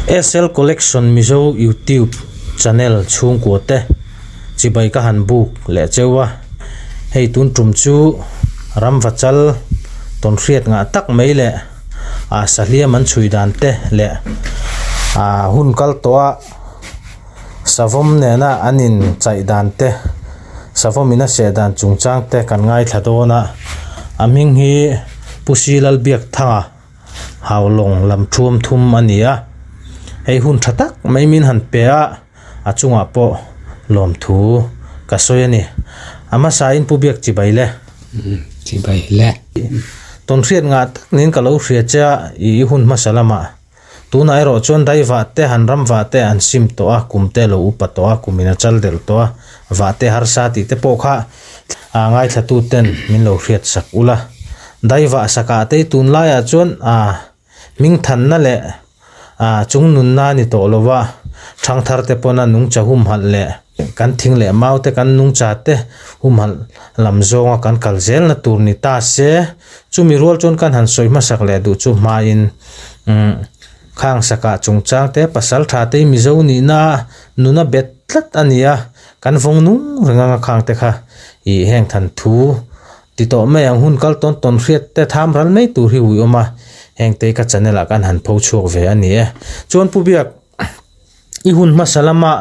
SL Collection Mizo YouTube channel chhungkua te chibai ka han buk leh cheu a, hei tun tum chu ramvachal tawnhriat ngah tak mai leh ah sahliam an chhui dan te leh ah hun kal tawh a savawm nena an in chaih dan te savawm in a seh dan chungchang te kan ngaithla dawn a, a hming hi Pu Silalbiakthanga. Haulawng lam thuam thum a ni a, hei hun tha tak mai min han pe a, a chungah pawh lawmthu ka sawi a ni. A hmasain Pu Biak chibai le. Chibai le. Tawnhriat ngah tak niin ka lo hria che a, i hun hmasa lamah. Tunah erawh chuan daivah te han ram vah te an sim tawh a, kum te a lo upa tawh a, kumin a chal delh tawh a, vah te harsa tih te pawh kha a ngaithlatu ten min lo hriat sak ula. Daivah sakah te hi tunlaiah chuan a hmingthanna leh a chungnunna a ni tawh lo va, thangthar te pawna nungcha humhalh leh kan thing leh mau te kan nungcha te humhalh lam zawnga kan kal zelna tur ni ta se. Chumi rual chuan kan han sawi hmasak leh duh chu hmain umm khang sakah chungchang te pasal tha te hi Mizo nihna nuna bet tlat a ni a, kan vawng nung reng anga khang te kha ih heng than thu ti tawh mai ang hun kal tawn tawn hriat te tham ral mai tur hi ui awm a, heng te ka channel ah kan han pho chhuak ve a ni e. Chuan Pu Biak i hun hmasa lama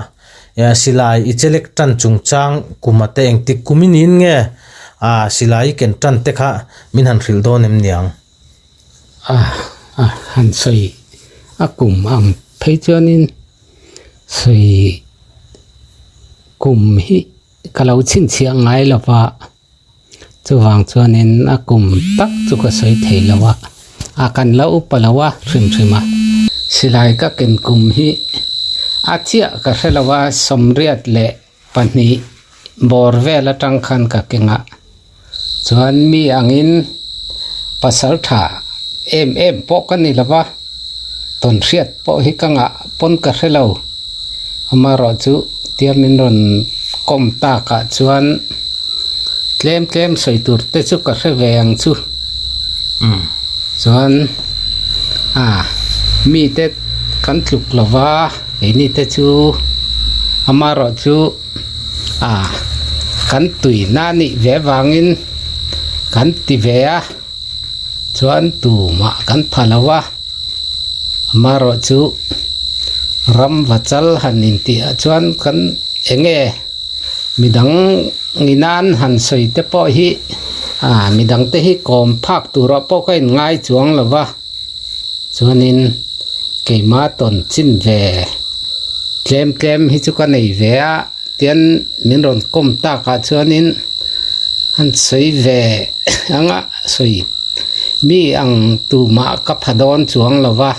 silai i chelek tan chungchang kuma te engtik kum i niin nge ah silai i ken tan te kha min han hrilh dawn em niang? A a han sawi a kum ang phei chuanin sawi kum hi ka lo chhinchhiah ngai lo va chuvang chuanin a kum tak chu ka sawi thei lo a a kan la upa lo a hrim hrim a silai ka ken kum hi a chiah ka hre lo a sawmriat leh pahnih bawr vel atang khan ka keng a chuan mi angin pasal tha em em pawh ka ni lo va tawnhriat pawh hi ka ngah pawn ka hre lo amaherawhchu tia min rawn kawm takah chuan tlem tlem sawi tur te chu ka hre ve ang chu chuan ah mite kan tluk lo va keini te chu amaherawhchu ah kan tuina a nih ve avangin kan ti ve a chuan tumah kan pha lo a amaherawhchu ram va chal han intih ah chuan kan eng nge midang nginan han sawi te pawh hi ah midang te hi kawm phak turah pawh ka inngai chuang lo va. Chuanin keima tawn chin ve tlem tlem hi chu ka nei ve a tian min rawn kawm takah chuanin an sawi ve ang a sawi mi ang tumah ka pha dawn chuang lo va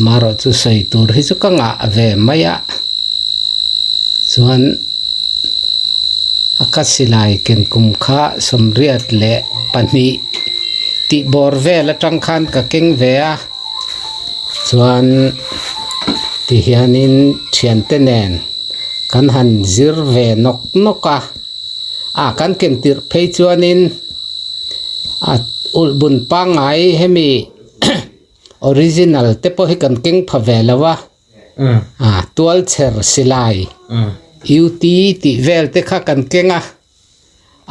marawh chu sawi tur hi chu ka ngah ve mai a chuan a ka silai ken kum kha sawmriat leh pahnih. Tih bawr vel atang khan ka keng ve a chuan ti hianin thiante nen kan han zir ve nawk nawk a ah kan ken tirh phei chuanin a ulh bun pangngai hemi original te pawh hi kan keng pha ve lo a. Ah tualchher silai UT tih vel te kha kan keng a.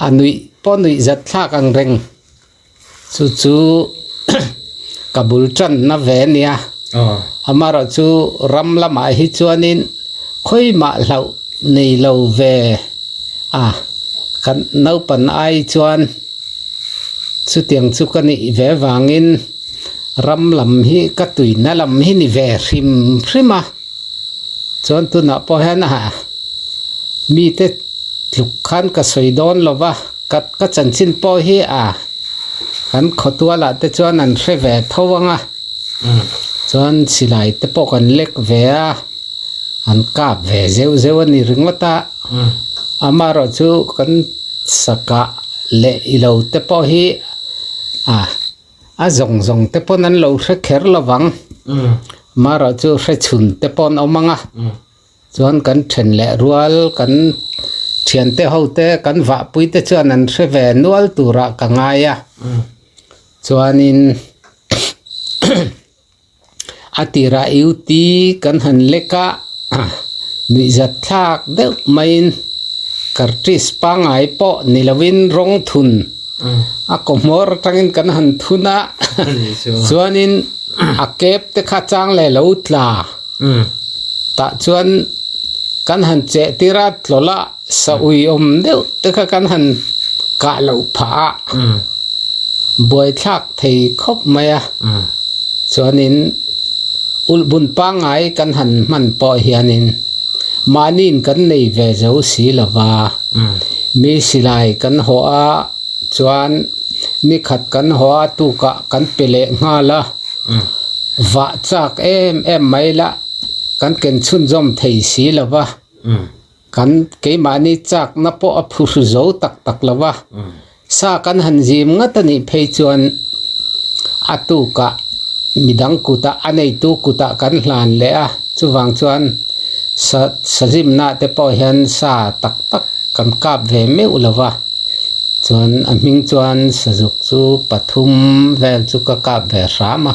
A nuih pawh nuih zat thlak ang reng chu chu ka bul tanna ve a nia amaherawh chu ram lamah hi chuanin khawimah hlauh nei lo ve a kan naupang ai chuan chutiang chu ka nih ve vangin ram lam hi ka tuina lam hi ni ve hrim hrim a. Chuan tunah pawh hian a mite tluk khan ka sawi dawn lo va, ka ka chanchin pawh hi a kan khawtualah te chuan an hre ve tho ang a, chuan silai te pawh kan lek ve a, an kap ve zeuh zeuh a ni ringawt a, amaherawh chu kan sakah leh ilo te pawh hi a. A zawng zawng te pawn an lo hre kher lo vang. Marawh chu hre chhun te pawh an awm ang a. Chuan kan then leh rual kan thiante ho te kan vahpui te chuan an hre ve nual turah ka ngai a. Chuanin. A tirah UT kan han lek a, nuihzat thlak deuh maiin cartridge pangngai pawh ni lovin rawng thun a kawhmawr atangin kan han thun a, chuanin a kep te kha chang leh lo tla. Tah chuan kan han cheh tir a, tlawlh a sa ui awm deuh te kha kan han kah loh phah a, buaithlak thei khawp mai a. Chuanin ulh bun pangngai kan han hman pawh hianin mahniin kan nei ve zo si lo va, mi silai kan hawh a chuan ni khat kan hawh a tukah kan pe leh nghal a. Vah chak em em mai la, kan ken chhunzawm thei si lo va, kan keimahni chakna pawh a phuhru zo tak tak lo va, sa kan han zim ngat a nih phei chuan a tukah midang kutah a neitu kutah kan hlan leh a, chuvang chuan sa sazimna te pawh hian sa tak tak kan kap ve meuh lo va. Chuan a hming chuan sazuk chu pathum vel chu ka kap ve hram a.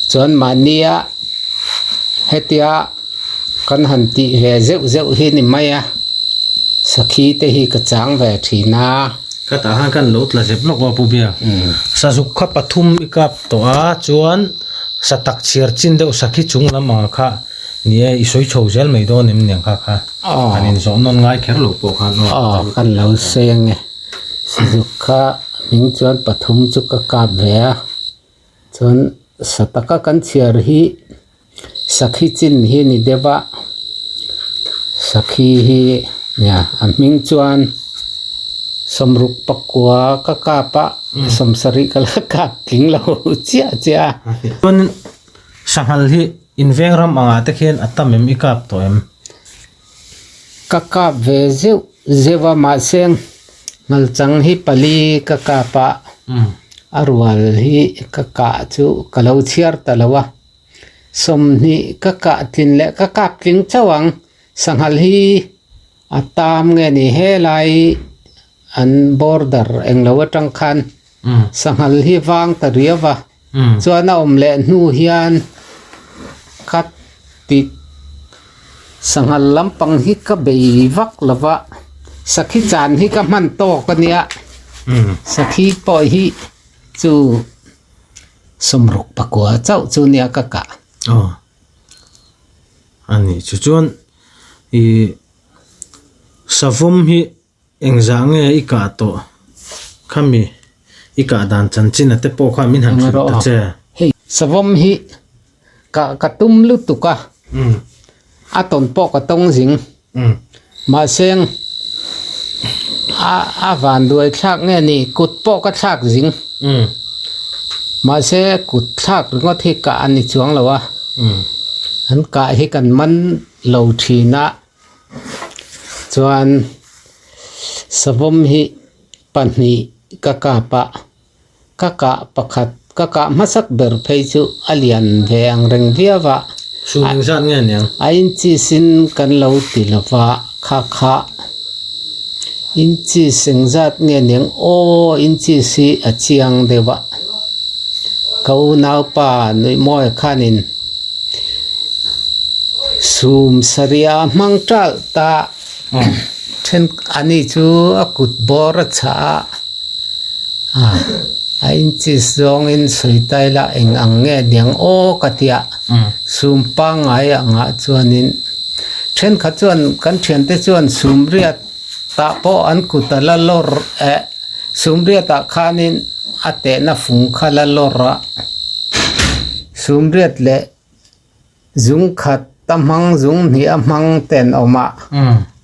Chuan mahnia hetia kan han tih ve zeuh zeuh hi ni mai a, sakhi te hi ka chang ve thin a. Ka tah khan kan lo tla zep lawk a Pu Bia. Sazuk kha pathum i kap tawh a, chuan satak chhiar chin deuh sakhi chung lam ang kha Ni e, i sawi chho zel mai dawn em niang kha kha. Kan inzawh nawn ngai kher lo pawh khan aw. Aw, kan lo sawi ang e. Sizuk kha hming chuan pathum chu ka kap ve a, chuan sa taka kan chhiar hi sakhi chin hi ni deuh a, sakhi hi nia a hming chuan sawmruk pakua ka kap a, sawmsarih ka la kap tling lo chiah chiah a. Chuan Sanghal hi inveng ram angah te khian a tam em i kap tawh em? Ka kap ve zeuh zeuh a mahse ngalchang hi pali ka kap a, a rual hi ka kah chu ka lo chhiar ta lo a, sawmhnih ka kah tlin leh ka kap tling chauh ang, sanghal hi a tam nge ni helai an border englo atang khan sanghal hi vang ta riau a. Chuan a awm leh hnu hian ka ti sanghal lampang hi ka bei vak lo va, sakhi chan hi ka hman tawk a nia, sakhi pawh hi chu sawmruk pakua chauh chu nia ka kah. Aw a nih chu chuan ih savawm hi. Engzah nge i kah tawh? Khami i kah dan chanchin a te pawh kha min han hrilh ta che. Hei savawm hi kah ka tum lutuk a, a tawn pawh ka tawng zing. Mahse a a van duai thlak nge ni kut pawh ka thlak zing. Mahse kut thlak ringawt hi kah a ni chuang lo a, an kah hi kan man lo thin a. Chuan savawm hi pahnih ka kap a, ka kah pakhat ka kah hmasak ber phei chu a lian ve ang reng viau a. Chu eng zat nge aniang? A inches in kan lo ti lo va, kha kha inches eng zat nge aniang aw inches hi a chiang deuh a, ka unaupa Nuihmawi khanin. Sum sarih a hmang ṭalh ta then ani chu a kut bawr a chhah a, ah a inches zawngin sawi ta ila eng ang nge niang aw ka ti a, sum pangngai angah chuanin thenkhat chuan kan thiante chuan sum riat tah pawh an kut a la lawr eh sum riatah khanin a tehna fung kha la lawr a, sum riat leh Zung khat a hmang, zung hnih a hmang te an awm a,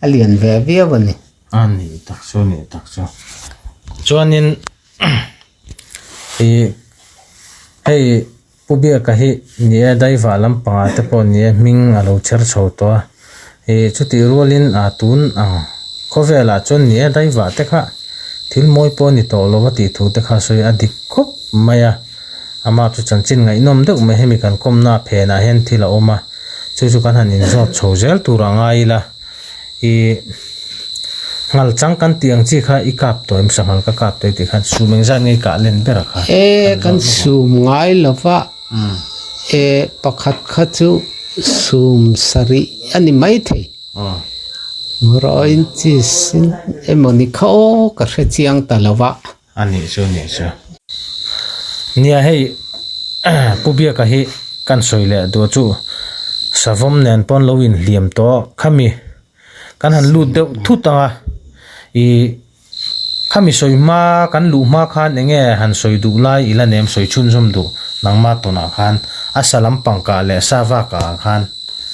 a lian ve viau a ni. A ni tak chu, ni tak chu. Chuanin ih hei Pu Biaka hi ni e Daiva lampangah te pawh ni e hming a lo chher chho tawh a, ih chutih rualin a tun ang khawvelah chuan ni e Daiva te kha thil mawi pawh a ni tawh lo a tih thu te kha sawi a dik khawp mai a. Amah chu chanchin ngaihnawm deuh mai hemi kan kawmna phenah hian thil a awm a, chu chu kan han inzawt chho zel tur a ngai ila, ih nghal chang kan tih ang chi kha i kap tawh em sanghal ka kap tawh i tih khan sum engzat nge i kah len ber a kha E kan sum ngai lo va, E pakhat kha chu sum sarih a ni maithei. Raw inches emawni kha aw ka hre chiang ta lo va. A nih chu nih chu. Nia hei Pu Biaka hi kan sawi leh duh chu savawm nen pawn lo inhliam tawh khami kan han lut deuh thut ang a ih khami sawi hma kan luh hma khan eng nge han sawi duh lai ila nem sawi chhunzawm duh nangma tawnah khan a sa lampang kah leh sa vak ah khan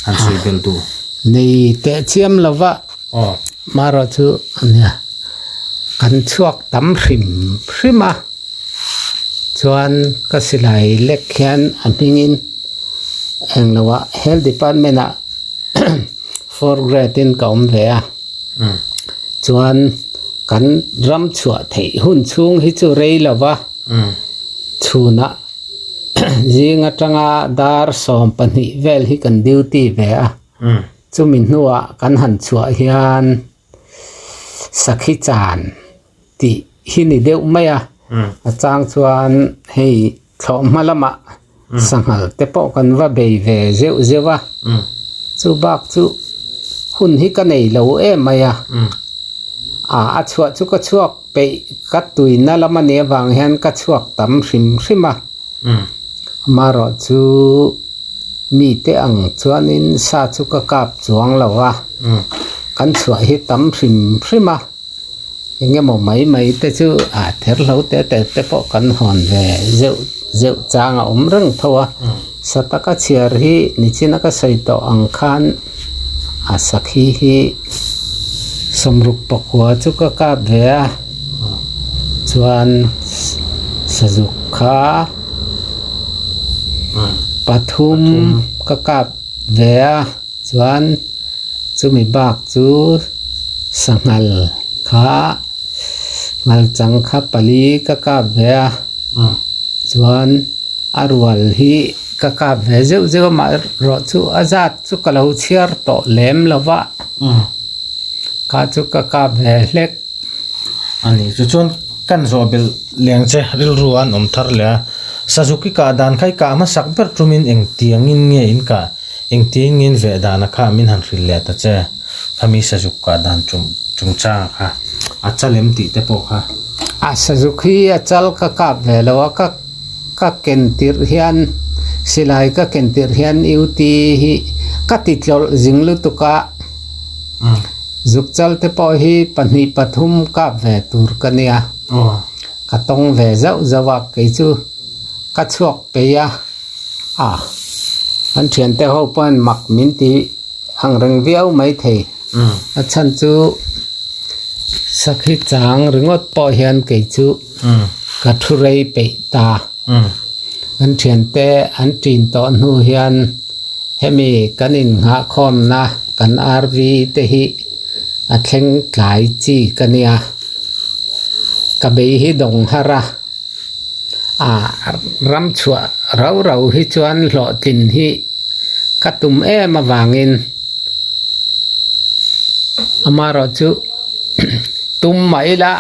han sawi belh duh. Nei teh chiam lova marawh chu nia. Kan chhuak tam hrim hrim a, chuan ka silai lek hian a hmingin englo ah health department ah fourth grade in ka awm ve a, chuan kan ram chhuah theih hun chhung hi chu rei lo va, chhunah zing atanga dar 12 vel hi kan duty ve a, chumi hnuah kan han chhuah hian. Sakhi chan tih hi ni deuh mai a, a chang chuan hei thlawh hma lamah sanghal te pawh kan va bei ve zeuh zeuh a, chu bak chu hun hi ka nei lo em mai a, ah a chhuah chu ka chhuak peih ka tuina lam a nih avang hian ka chhuak tam hrim hrim a, amaherawh chu Mite ang chuanin sa chu ka kap chuang lo a, kan chhuah hi tam hrim hrim a, eng emaw mai mai te chu a ther hlo te te te pawh kan hawn ve zeuh zeuh chang a awm reng tho a, sa taka chhiar hi nichina ka sawi tawh ang khan a sakhi hi 69 chu ka kap ve a, chuan sazuk kha. Pathum ka kap ve a chuan chumi bak chu sanghal kha ngal chang kha pali ka kap ve a chuan a rual hi ka kap ve zeuh zeuh a amaherawh chu a zat chu ka lo chhiar tawh lem lo va kha chu ka kap ve hlek. A ni chu chuan kan zawh belh leng che rilru an awm thar leh a, Suzuki kah dan kha i kah hmasak ber tumin engtiangin nge in kah, engtiangin nge in veh dan a kha min han hrilh leh ta che, khami Suzuki kah dan chungchang kha a chal em tih te pawh kha. A Suzuki hi a chal ka kap ve lo a, ka ka ken tirh hian silai ka ken tirh hian UT hi ka ti tlawlh zing lutuk a. Zuk chal te pawh hi pahnih pathum kap ve tur ka nia. Ka tawng ve zauh zauh a, kei chu ka chhuak peih a, a kan thiante ho pawhin mak min ti ang reng viau mai thei. A chhan chu sakhi chang ringawt pawh hian kei chu ka thu rei peih ta. Kan thiante an ṭin tawh hnu hian. Hemi kan innghahkhawmna kan RV te hi a thleng tlai chi ka nia. Ka bei hi dawng har a, ah ram chhuah rau rau hi chuan hlawhtlin hi ka tum em avangin amaherawh chu tum mah ila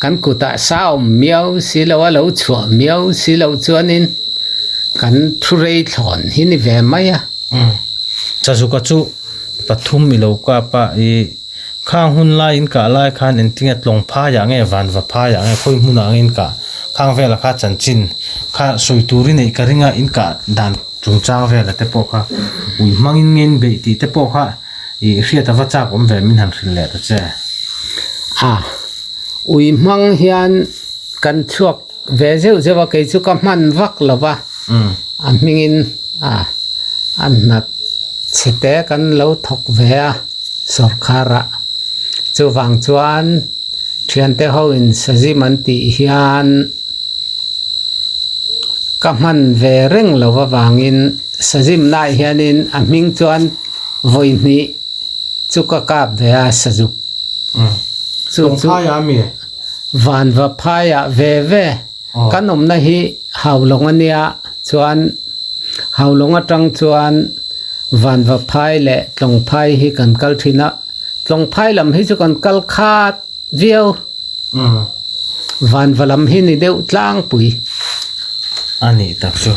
kan kutah sa awm miau si lo a lo chhuah miau si lo chuanin kan thu rei thlawn hi ni ve mai a. Chazuka chu pathum i lo kap a, i khang hun lai in kah lai khan engtinge tlawng phaiah nge vanva phaiah nge khawi hmunah nge in kah khang velah kha chanchin kha sawi tur i neih ka ring a, in kah dan chungchang velah te pawh kha ui hmangin nge in beih tih te pawh kha I hriat ava chak awm ve min han hrilh leh ta che. A, ui hmang hian kan chhuak ve zeuh zeuh a, kei chu ka hman vak lo va, a hmingin a a hnat chhe te kan lo thawk ve a sawrkhar ah. Chuvang chuan thiante ho in sazim an tih hian ka hman ve reng lo avangin sazim naah hianin a hming chuan Vawi hnih chu ka kap ve a sazuk. Chu chu Vanva phaiah ve ve kan awmna hi Haulawng a nia chuan Haulawng atang chuan Vanva phai leh Tlawng phai hi kan kal thin a, Tlawng phai lam hi chu kan kal khat viau. Vanva lam hi ni deuh tlangpui. A nih tak chu.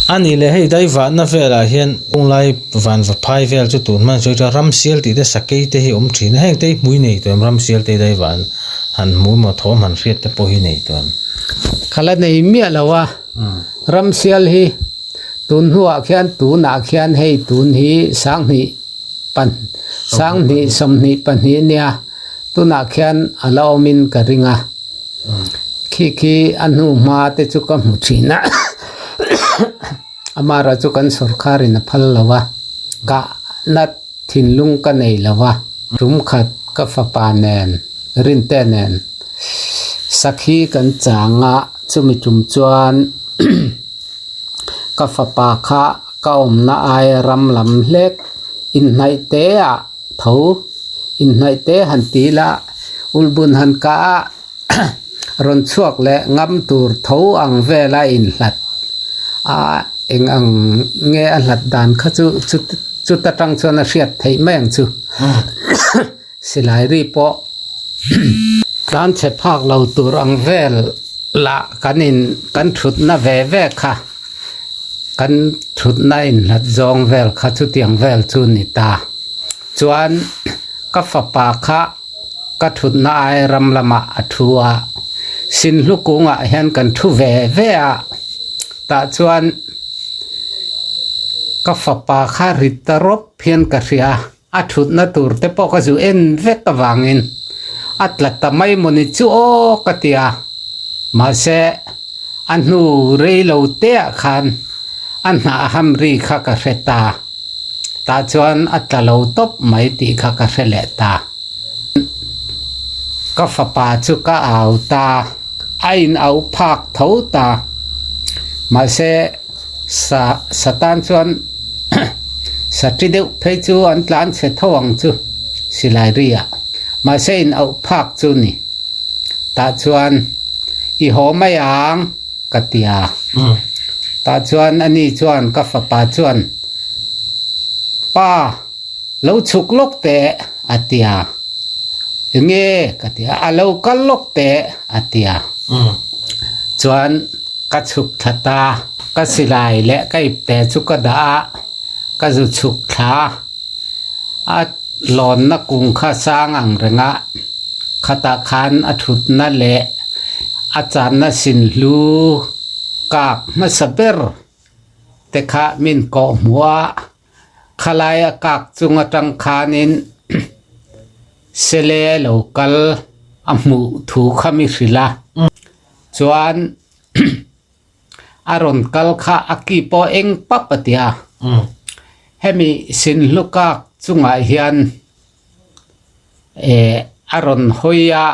A nih leh hei daivahna velah hian hunglai vanva phai vel chu tun hman sawi chuan ramsial tih te sakei te hi awm thin a, heng te hi hmui nei tawh em ramsial te hi daivah an han hmu emaw thawm han hriat te pawh hi nei tawh em? Ka la nei miah lo a, ramsial hi tun hnuah khian tunah khian hei tun hi sanghnih pan sanghnih sawmhnih pahnih nia tunah khian a la awmin ka ring a. Khi khi a hnu hma te chu ka hmu thin a amaherawh chu kan sorkar in a phal lo a kah na thinlung ka nei lo a tum khat ka fapa nen Rinte nen sakhi kan chang a chumi tum chuan ka fapa kha ka awmna aia ram lam hlek inhnaih te ah. Tho inhnaih te han ti la, ulbun han kah a rawn chhuak leh ngam tur tho ang vela inhlat a, eng ang nge a hlat dan kha chu chuta tang chuan a hriat theih mai ang chu. Silai ri pawh tlan chhe phak lo tur ang vel lah kan in kan thutna ve ve kha kan thutna inhlat zawng vel kha chutiang vel chu ni ta. Chuan ka fapa kha ka thutna ai ram lamah a thu a, Sinhlu kungah hian kan thu ve ve a, tah chuan ka fapa kha rit ta rawp hian ka hria a, a thutna tur te pawh ka zu en vek avangin a tla ta mai mawni chu aw ka ti a, mahse a hnu rei lo teah khan a hnah ham ri kha ka hre ta. Tah chuan a tla lo tawp mai tih kha ka hre leh ta. Ka fapa chu ka au ta, a in au phak tho ta. Mahse sa Satan chuan Sati deuh phei chu an tlan chhe tho ang chu silai ri ah. Mahse in auh phak chu ni. Tah chuan i haw mai ang. Ka ti a. Tah chuan ani chuan ka fapa chuan, Pa, lo chhuk lawk teh, a ti a. Enge? ka ti a. A lo kal lawk teh, a ti a. Chuan ka chhuk thla ta. Ka silai leh ka ipte chu ka dah a, ka zu chhuk thla. A lawnna kung kha sang ang reng a, khatah khan a thutna leh a channa sin hlu kak hmasa ber te kha min kawh hmuh a, khalai a kak chung atang khanin sele lo kal a hmuh thu kha mi hrilh a, chuan. A rawn kal kha a ki pawh eng pap a ti a. Hemi Sinhlukak chungah hian eh a rawn hawi a,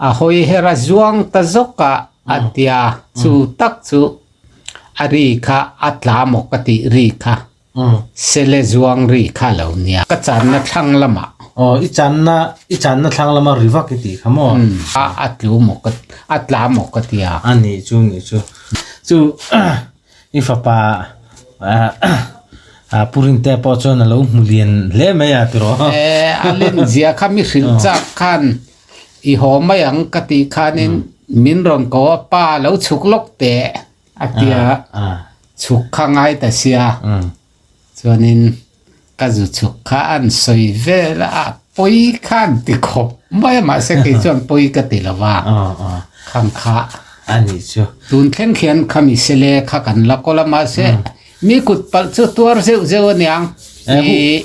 a hawi her a zuang ta zawk a a ti a, chu tak chu a ri kha a tla maw ka tih ri kha. Sele zuang ri kha lo nia. Ka channa thlang lamah. Aw, i channa, i channa thlang lama ri vak i tih kha maw? A, a tlu maw ka, a tla maw ka ti a. A nih chu, nih chu. Chu i fapa ah Pu Rintea pawh chuan a lo hmu lian hle mai a tiraw? E, a len zia kha mi hrilh chak khan i haw mai ang ka tih khanin min rawn ko a, pa lo chhuk lawk teh. A tia chhuk kha ngai ta sia chuanin ka zu chhuk kha an sawi vel a pawi kha an ti khawp mai a mahse kei chuan pawi ka ti lo va khang kha a ni chu tun thleng khian khami sele kha kan la kawl a mahse mi kut palh chu tuar zeuh zeuh aniang i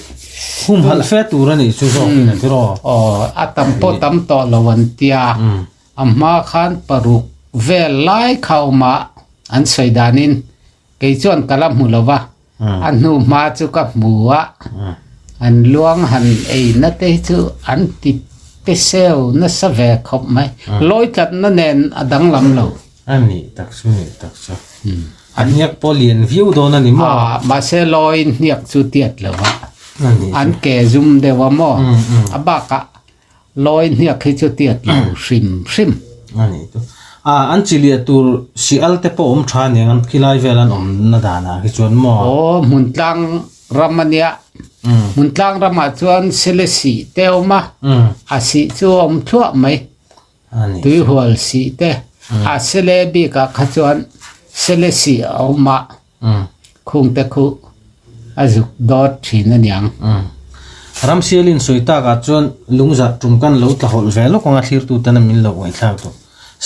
hum halh fe tur a nih chu zawk in a ti rawh aw a tam pawh tam tawh lo an tia. A hma khan paruk vel lai kha awm a, an sawi danin kei chuan ka la hmu lo va, a hnu hma chu ka hmu a, an luang han ei na te hi chu an ti pe seu nasa ve khawp mai, lawi tlatna nen a danglam lo. A nih tak chu nih tak chu. A hniak pawh lian viau dawn a ni maw? A, mahse lawi hniak chu tiat lo va, an ke zum deuh a maw? A bakah Lawi hniak hi chu tiat lo hrim hrim. A nih chu. A, an chi liah tur si al te pawh awm tha aniang an khilai vel an awmna danah khi chuan maw? Aw, Hmuntlang ram a nia. Hmuntlang ramah chuan sele sih te a awm a, a sih chu a awm thluah mai. Tuihual sih te. A sele bikah kha chuan sele sih a awm a. Khung te khu a zuk dawt thin a niang. Ramsialin sawi takah chuan lungzarh tum kan lo tla hawlh ve lawk anga thlirtuten a min lo ngaihthlak duh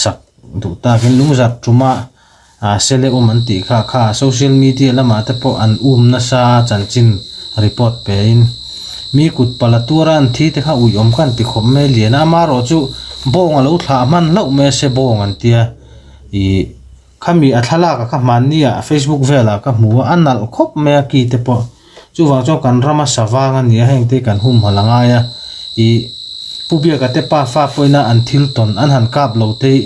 sak duh takin lungzarh tuma sele um an tih kha kha social media lamah te pawh an um nasa chanchin report pein mi kut pala tura an thi te kha uiawm kha an ti khawp mai lian a amaherawh chu bawng a lo thlah hman hlauh mai a se bawng an tia ih Khami a thlalak a kha hmanni ah Facebook velah ka hmu a, a nalh khawp mai a ki te pawh. Chuvang chuan kan rama savang a ni a, heng te kan humhalh a ngai a. Ih Pu Biaka te pa fa pawhin a an thil tawn an han kap lo te hi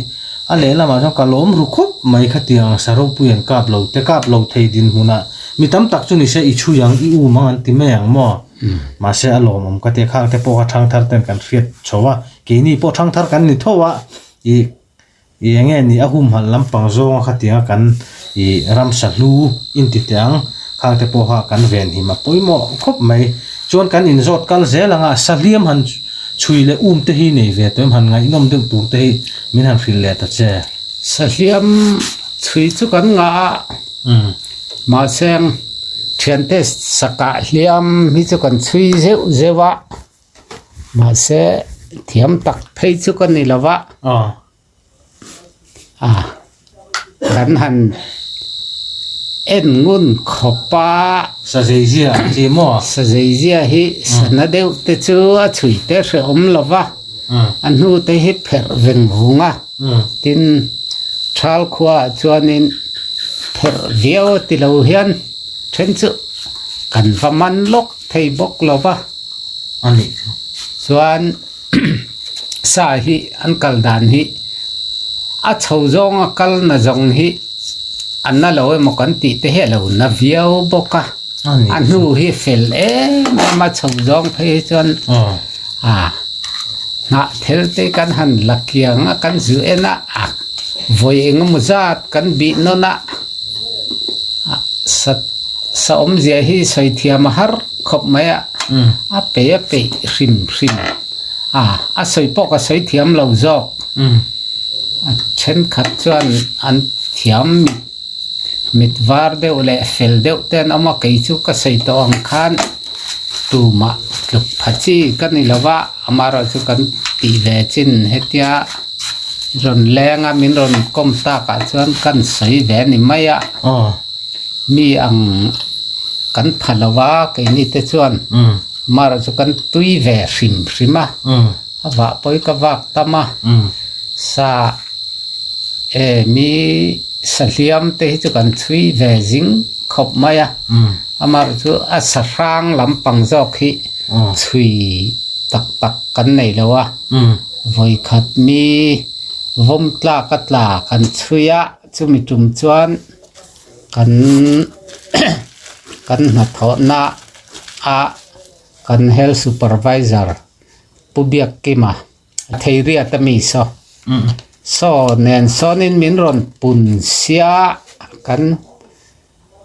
a lehlamah chuan ka lawm ru khawp mai khatiang ang sa ropui an kap lo te, kap lo thei dinhmunah mi tam tak chu ni se i chhui ang, i um ang an ti mai ang maw? Mahse a lawmawm ka ti a, khang te pawh kha thangthar ten kan hriat chho a, keini pawh thangthar kan ni tho a, ih Ih enge ni a humhalh lampang zawnga khatianga kan ih ramsa hlu inti teh ang, khang te pawh kha kan venhim a pawimawh khawp mai. Chuan kan inzawt kal zel anga sahliam han chhui leh um te hi nei ve tawh em han ngaihnawm deuh tur te hi min han hrilh leh ta che. Sahliam chhui chu kan ngah a, mahse thiante sakah hliam hi chu kan chhui zeuh zeuh a. Mahse thiam tak phei chu ka ni lo va. A kan han en ngun khawp a. Sazeizia ang chi maw? Sazeizia hi sana deuh te chu a chhui te hrehawm lo va. A hnu te hi pherh veng vung a. Tin, thal khuaah chuanin pherh viau a ti lo hian then chu kan va man lawk thei bawk lo va. a nih chu. Chuan sa hi an kal dan hi a chho zawnga kal na zawng hi a na lo emaw kan tih te hi a lo na viau bawk a, a hnu hi fel em em a chho zawng phei hi chuan ah hnah thel te kan han la kiang a kan zu en a ah vawi engemaw zat kan bih nawn a ah sa Sa awmzia hi sawi thiam a har khawp mai a, a peih a peih hrim hrim a, a sawi pawh ka sawi thiam lo zawk. A thenkhat chuan an thiam mit mit var deuh leh fel deuh te an awm a, kei chu ka sawi tawh ang khan tumah tluk pha chi ka ni lo va, amaherawhchu kan tih ve chin hetia rawn leng a min rawn kawm takah chuan kan sawi ve a ni mai a. Mi ang kan pha lo a, keini te chuan mara chu kan tui ve hrim hrim a, a vah pawi ka vak tam a, sa e mi sahliam te hi chu kan chhui ve zing khawp mai a, amaherawh chu a sa hrang lampang zawk hi chhui tak tak kan nei lo a, vawikhat mi vawm tlak a tla kan chhui a. Chumi tum chuan kan kan hnathawhna ah kan health supervisor Pu Biakkima Theiriat ami saw saw nen sawnin min rawn pun sia kan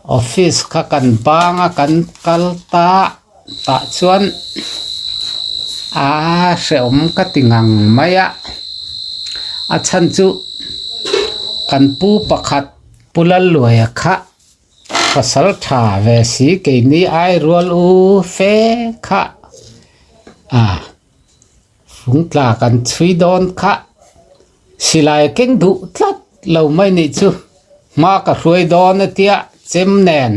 office kha kan bang a kan kal ta tah chuan aa hrehawm ka ti ngang mai a a chhan chu kan pu pakhat Pu Lalluaia kha pasal tha ve si keini ai rual u fe kha a. Fung tla kan chhui dawn kha silai keng duh tlat lo mai nih chu hma ka hruai dawn a tia chem nen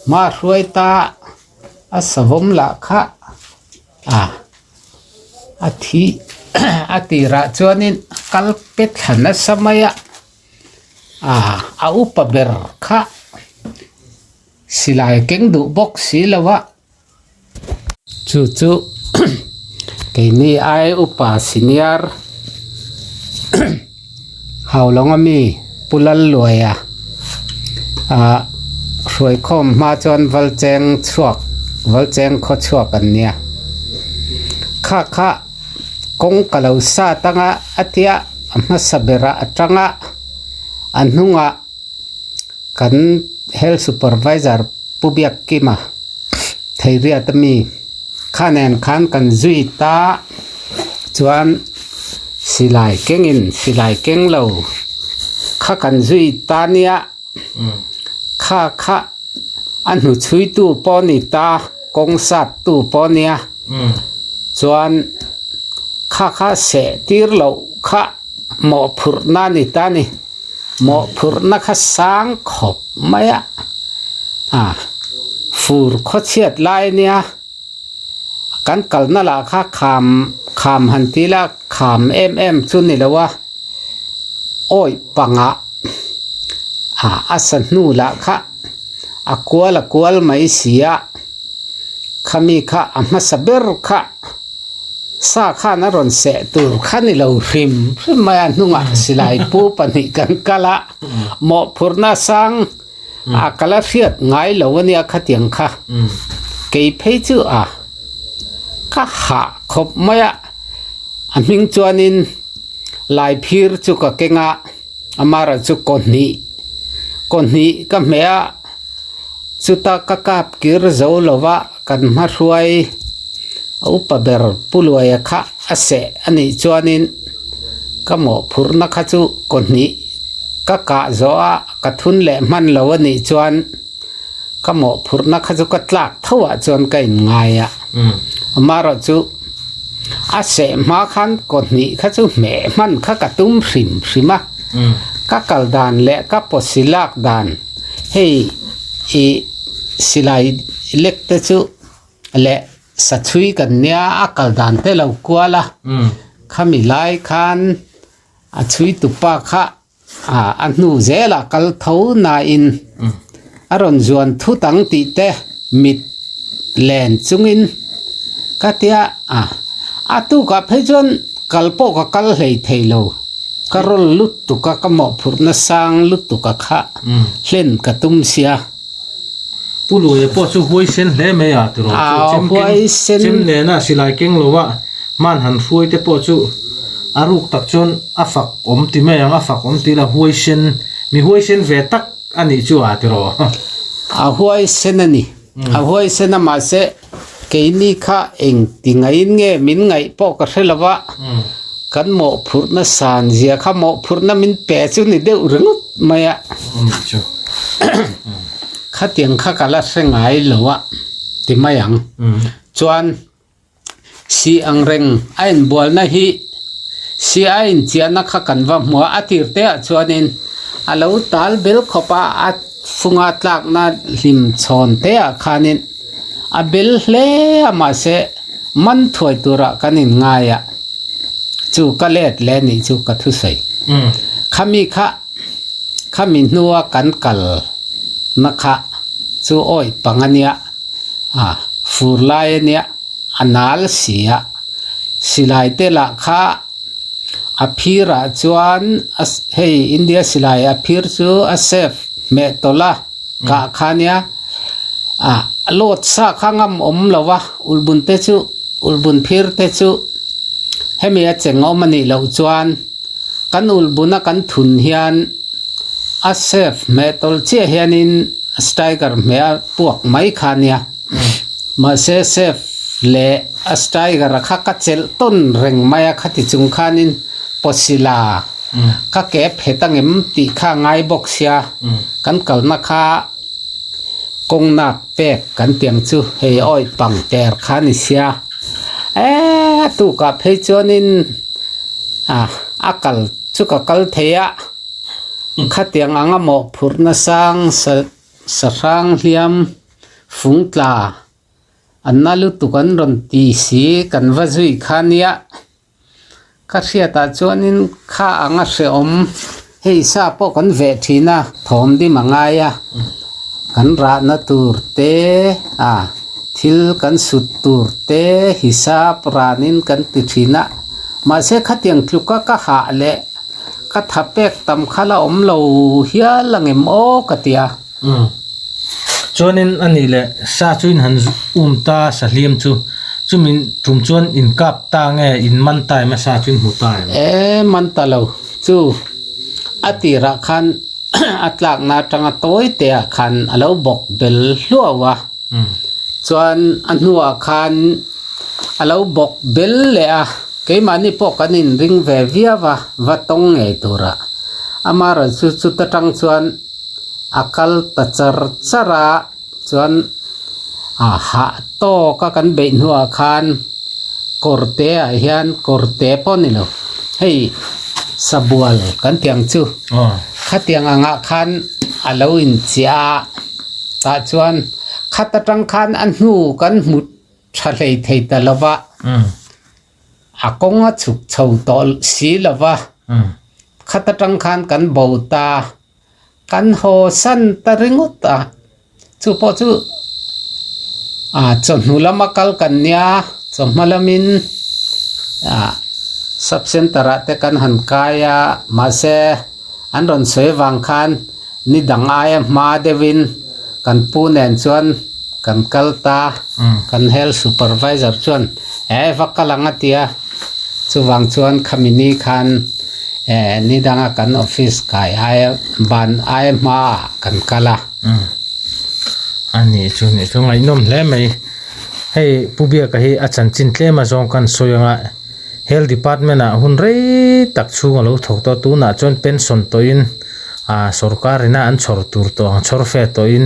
hma hruai ta a savawm lah kha a a thi a tirah chuanin kal pe thla nasa mai a a upa ber kha silai keng duh bawk si lo a. Chu chu keini ai upa senior Haulawng ami Pu Lalluaia ah hruaikhawm hma chuan Valcheng chhuak Valcheng khaw chhuak an nia kha kha kawng ka lo sat anga a tia a hmasa berah atanga a hnungah kan health supervisor Pu Biakkima Theiriat ami kha nen khan kan zui ta chuan silai kengin silai keng lo kha kan zui ta nia. Kha kha a hnuchhuitu pawh ni ta, kawng sattu pawh nia. Chuan kha kha seh tir loh kha mawhphurhna a ni ta a ni. Mawhphurhna kha sang khawp mai a, a fur khawchhiat lai a nia. Kan kalna lah kha kham kham han ti ila kham em em chu ni lo a, awih pangah ah a sa hnu lah kha a kual a kual mai si a, khami kha a hmasa ber kha sa khan a rawn seh tur kha ni lo hrim hrim mai a, hnungah silai pu pahnih kan kal a, mawhphurhna sang A ka la hriat ngai lo a nia khatiang kha. Kei phei chu a ka hah khawp mai a, a hming chuanin Laiphir chu ka keng a, amaherawh chu kaw hnih kaw hnih ka hmeh a, chuta ka kap kir zo lo va kan hmahruai a upa ber Pu Luaia kha a seh a nih chuanin ka mawhphurhna kha chu kaw hnih Ka kah zawh a, ka thun leh hman lo a nih chuan ka mawhphurhna kha chu ka tlak tho ah chuan ka inngai a. Amaherawh chu a seh hma khan kaw hnih kha chu hmeh hman kha ka tum hrim hrim a. Ka kal dan leh ka pawsi lak dan hei ih silai lek te chu leh sachhui kan nia a kal dan te lo kual a. Khami lai khan. A chhuitupa kha a hnu zelah kal tho nain a rawn zuan thut ang tih te mit len chungin ka tia a, a tukah phei chuan kal pawh ka kal hlei thei lo, ka rawl lutuk a, ka mawhphurhna sang lutuk a kha hlen ka tum sia. Pu Luaia pawh chu huaisen hle mai a tiraw chu chem keng chem nena silai keng lo a hman han hruai te pawh chu a ruk tak chuan a fak awm ti mai ang a fak awm ti la huaisen mi huaisen ve tak a nih chu a tiraw. A huaisen a ni a huaisen a mahse keini kha eng ti ngaiin nge min ngaih pawh ka hre lo va kan mawhphurhna san zia kha mawhphurhna min pe chu ni deuh ringawt mai a. Khatiang kha ka la hre ngai lo a ti mai ang. Chuan si ang reng a inbualna hi si a inchiahna kha kan va hmu a, a tir te ah chuanin a lo tal bel khawp a, a funga tlakna hlim chhawn te ah khanin a bel hle a mahse man thuai turah kan inngai a, chu ka let leh nih chu ka thusawi. Khami kha. Khami hnua kan kal na kha chu awih pang a nia, a fur lai a nia, a nal si a, silai te lah kha a phir ah chuan hei India silai a phir chu a safe hmeh tawlh a kah kha a nia, a load sa kha ngam awm lo va ulhbun te chu ulhbun phir te chu hemi a cheng awm a nih loh chuan. Kan ulhbuna kan thun hian a safe hmeh tawlh chiah hianin striker hmeh a puak mai kha a nia. Mahse safe leh a striker a kha ka chelh tawn reng mai a khati chung khanin pawsila ka ke phet angem tih kha a ngai bawk sia. Kan kalna kha kawng nak pek kan tiang chu hei awih pang ter kha a ni sia. Eee a tukah phei chuanin. A a kal chu ka kal thei a khatiang anga mawhphurhna sang sa sahrang hliam fung tla an na lutuk an rawn ti si kan va zui kha nia ka hriatah chuanin kha anga hrehawm hei sa pawh kan veh thin a thawm dim a ngai a kan rahna tur te a. Thil kan sut tur te hisap ranin kan ti thin a, mahse khatiang tluka ka hah leh ka tha pek tam kha la awm lo hial angem aw ka ti a. Umm. Chuanin a nih leh sa chu in han um ta sa hliam chu, chumi tum chuan in kap ta nge in man ta em a sa chu in hmu ta em? E man ta lo chu a tirah khan a tlakna atanga tawi te ah khan a lo bawk bel hluau a. Chuan a hnuah khan a lo bawk bel leh a, keimahni pawh kan inring ve viau a, va tawng ngei turah. Amaherawhchu chuta tang chuan A kal ta char char a, chuan a hah tawk a kan beih hnuah khan kawr te ah hian kawr te pawh ni lo hei sabual kan tih ang chu khatiang angah khan a lo inchiah a tah chuan khat atang khan a hnu kan hmu tha hlei thei ta lo va. A kawng a chhuk chho tawh si lo va, khat atang khan kan bo ta, kan haw san ta ringawt a, chu pawh chu ah chawhnu lama kal kan nia, chawhma lamin ah sub center ah te kan han kai a, mahse an rawn sawi avang khan Ni dang aia hma deuhin kan pu nen chuan kan kal ta, kan health supervisor chuan eh va kal ang a ti a, chuvang chuan khami ni khan eh ni danga kan office kai aia ban aia hmaah kan kal a. A nih chu nih chu ngaihnawm hle mai. Hei Pu Biaka hi a chanchin tlem a zawng kan sawi anga Health Department ah hun rei tak chhung a lo thawk tawh a, tunah chuan pension tawhin ah sorkar ina an chhawr tur tawh ang chhawr fe tawhin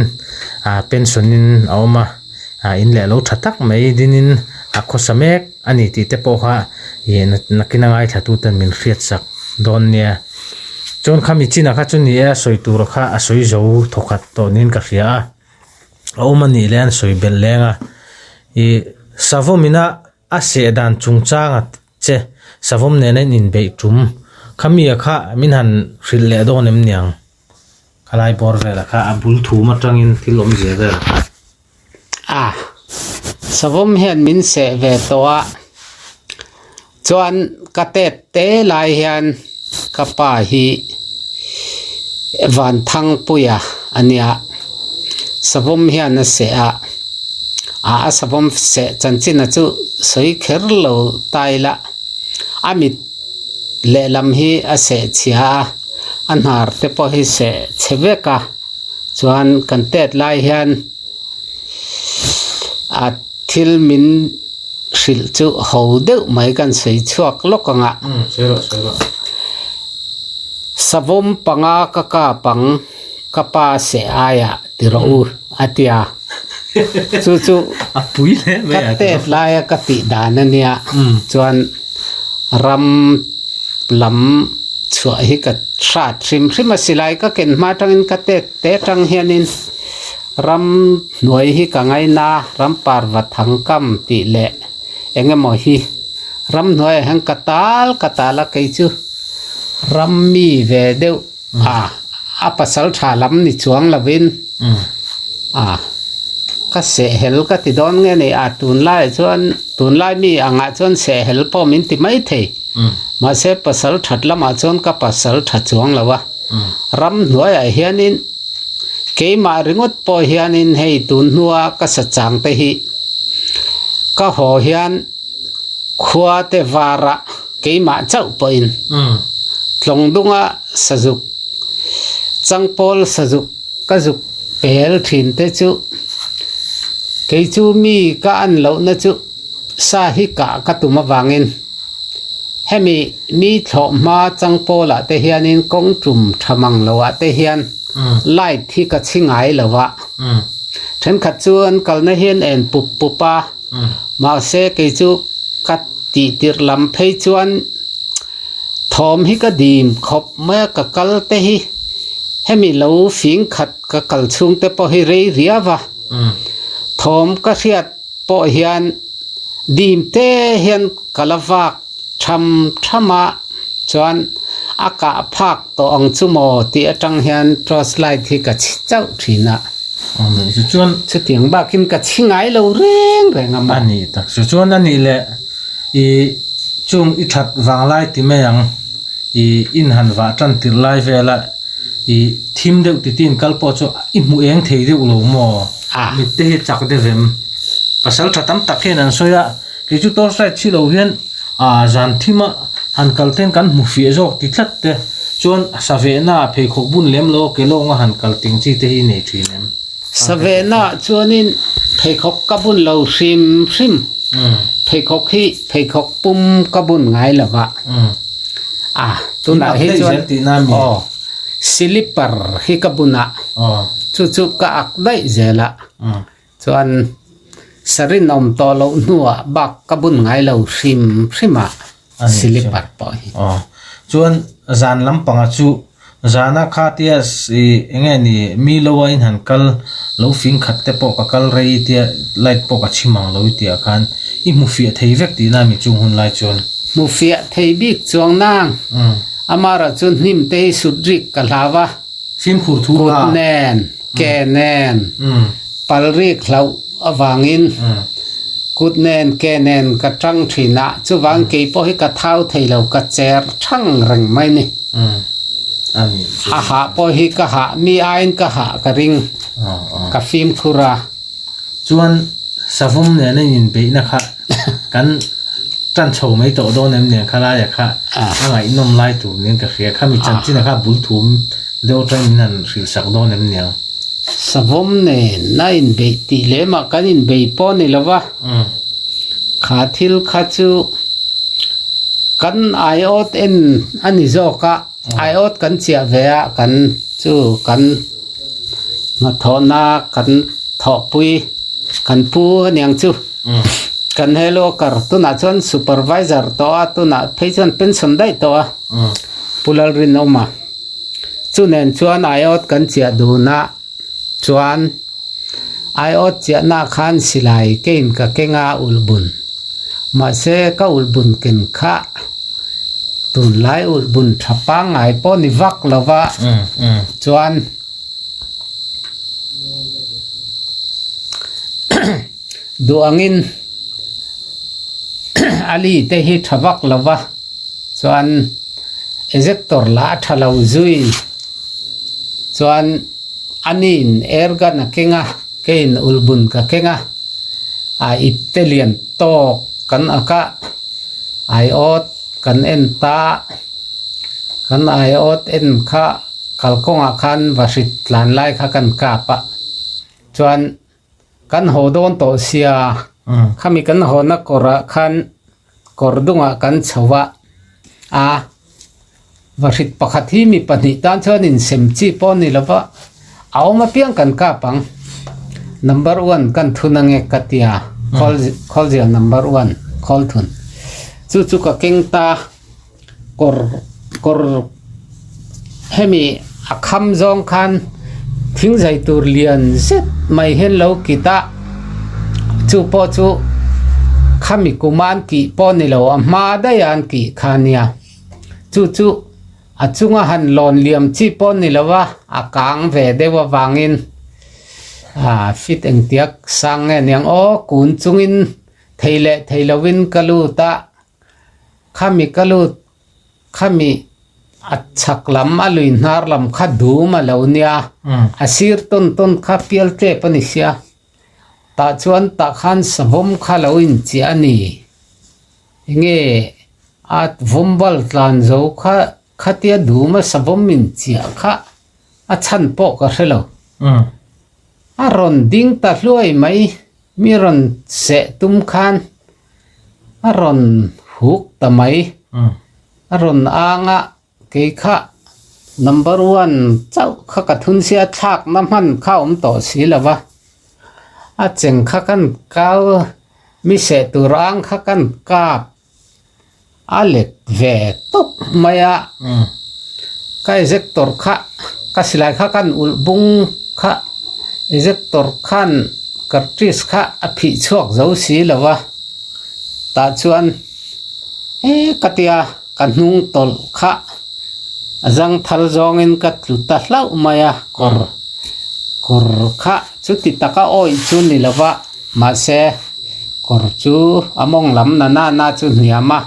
ah pension in a awm a, ah in leh lo tha tak mai dinin a khawsa mek a ni tih te pawh kha ih nakin a ngaithla tu ten min hriat sak dawn nia. Chuan khami chinah kha chu ni e a sawi tur kha a sawi zo thawkhat tawh niin ka hria a, a awm a nih leh an sawi belh leng a, ih savawm ina A seh dan chungchanga che savawm nena in inbeih tum kha mi a kha min han hrilh leh dawn em niang? Khalai bawr velah kha a bul thum atangin thil awmzia velah kha. A, savawm hian min seh ve tawh a, chuan ka tet te lai hian ka pa hi Vanthangpuia a nia, savawm hian a seh a. Ah a savawm seh chanchin a chu sawi kher lo ta ila a mit lehlam hi a seh chhia a a hnar te pawh hi seh chhe vek a chuan kan tet lai hian a thil min hrilh chu ho deuh mai kan sawi chhuak lawk ang a savawm panga ka kap ang. Ka pa seh aiah ti rawh u a ti a, chu chu ka tet laia ka tih dan a nia, chuan ram lam chhuah hi ka hrat hrim hrim a, silai ka ken hma atangin ka tet te atang hianin ram hnuai hi ka ngaina, ram parva thangkam tih leh eng emaw hi ram hnuaiah hian ka tal ka tal a, kei chu ram mi ve deuh. A, a pasal tha lam ni chuang lovin a, ka sehhel ka ti dawn nge ni a, tunlaiah chuan tunlai mi angah chuan sehhel pawh min ti mai thei, mahse pasal that lamah chuan ka pasal tha chuang lo a, ramhnuaiah hianin keimah ringawt pawh hianin hei tun hnua ka sa chang te hi ka haw hian Khua te varah keimah chauh pawhin tlawng dunga sazuk changpawl sazuk ka zuk pel thin te chu kei chu mi ka an lohna chu sa hi kah ka tum avangin hemi mi thlawh hma changpawlah te hianin kawng tum tha mang loah te hian light hi ka chhi ngai lo a, thenkhat chu an kalna hian en pup pup a. Mahse kei chu ka tih tirh lam phei chuan thawm hi ka dim khawp mai a, ka kal te hi hemi lo fing khat ka kal chhung te pawh hi rei riau a, thawm ka hriat pawh hian dim te hian ka la vak tham tham a, chuan a kah phak tawh ang chu maw tih atang hian torch light hi ka chhi chauh thin a. Chu chuan chutiang bakin ka chhi ngai lo reng reng a maw. A nih tak chu chuan a nih leh i chung i that vang lai ti mai ang i in han vah tan tirh lai vela i thim deuh ti tin kal pawh chu i hmu eng thei deuh lo maw mit te hi chak deuh em pasal tha tam tak hian an sawi a. Kei chu torch light chhi lo hian ah zan thim a han kal ten kan hmu fiah zawk ti tlat te chuan savehna ah pheikhawk bun lem lo a ke lawng a han kal ting chi te hi i nei thin em? Savehna ah chuanin pheikhawk ka bun lo hrim hrim, pheikhawk hi pheikhawk pum ka bun ngai lo va, ah tunah hi chuan aw. Slipper hi ka bun a, chu chu ka ak daih zel a, chuan sarinawm tawh loh hnuah bak ka bun ngai lo hrim hrim a slipper pawh hi. Chuan zan lampanga chu zana kha tia eng nge ni mi lo a in han kal lo fing khat te pawh ka kal rei tia light pawh ka chhim ang lo i tih ah khan i hmu fiah thei vek tihna mi chung hun lai chuan. Hmu fiah thei bik chuang nang. Amaherawh chu hnim te hi sut rik ka hlau a. Fimkhur thu Kut nen, ke nen, pal rik hlauh avangin kut nen, ke nen ka tang thin a, chuvang kei pawh hi ka thau thei lo, ka cher thang reng mai ni. A hah pawh hi ka hah, mi aiin ka hah ka ring, ka fimkhur a. Chuan savawm nena in inbeihna kha kan tan chho mai tawh dawn em nen kha laia kha a ngaihnawm lai tur nen ka hria. Khami chanchin kha bul thum deuh atangin min han hrilh sak dawn em niang. Savawm nen a inbeih tih lemah kan inbei pawh ni lova, kha thil kha chu kan aiawt en a ni zawk a. Aiawt kan chiah ve a, kan chu kan hnathawhna kan thawhpui kan pu aniang chu. Kan hello kar tunah chuan supervisor tawh a, tunah phei chuan pension daih tawh a, Pu Lalrinawma. Chu nen chuan aiawt kan chiah dun a, chuan aiawt chiahna khan silai kein ka keng a ulhbun. Mahse ka ulhbun ken kha tunlai ulhbun tha pangngai pawh ni vak lo va, chuan duh angin a li te hi tha vak lo va, chuan ejector lah a tha lo zui chuan aniin air gun a keng a keiin ulhbun ka keng a, a ipte lian tawk kan ak a aiawt kan en ta kan aiawt en kha kalkawngah khan vahrit tlan lai kha kan kap a chuan kan haw dawn tawh sia khami kan hawna kawrah khan kawr dungah kan chho a a vahrit pakhat hi mi pahnih tan chuan insem chi pawh a ni lo va a awm apiang kan kap ang number one kan thun ange ka tia khawl khawlzial number one khawl thun chu chu ka keng ta kawr kawr hemi a kham zawng khan thing zai tur lian zet mai hian lo kit a chu pawh chu khami kuma an kih pawh ni lo a hma daih a an kih kha a nia chu chu a chunga han lawn liam chi pawh ni lo a a kang ve deuh avangin ah fit engtiak sang nge niang aw kun chungin thei leh thei lovin ka lut a. Khami ka lut khami a chhak lam a lui hnar lam kha dum a lo nia a sir tawn tawn kha pial tep a ni sia tah chuan tah khan savawm kha lo inchiah a ni enge a vawmbal tlan zo kha khatia dum a savawm inchiah kha a chhan pawh ka hre lo a rawn ding ta hluai mai mi rawn seh tum khan. A rawn huk ta mai. A rawn ang a, kei kha number one chauh kha ka thun sia thlakna hman kha a awm tawh si lo va. A cheng kha kan kal mi seh tur ang kha kan kap a let ve tawp mai a. Ka ejector kha ka silai kha kan ulh bung kha ejector khan cartridge kha a phih chhuak zo si lo va tah chuan he ka tia ka hnung tawlh kha a zang thal zawngin ka tlu ta hlauh mai a kawr kawr kha chuti taka awih chu ni lo va mahse kawr chu a mawng lam na nana chu hniam a.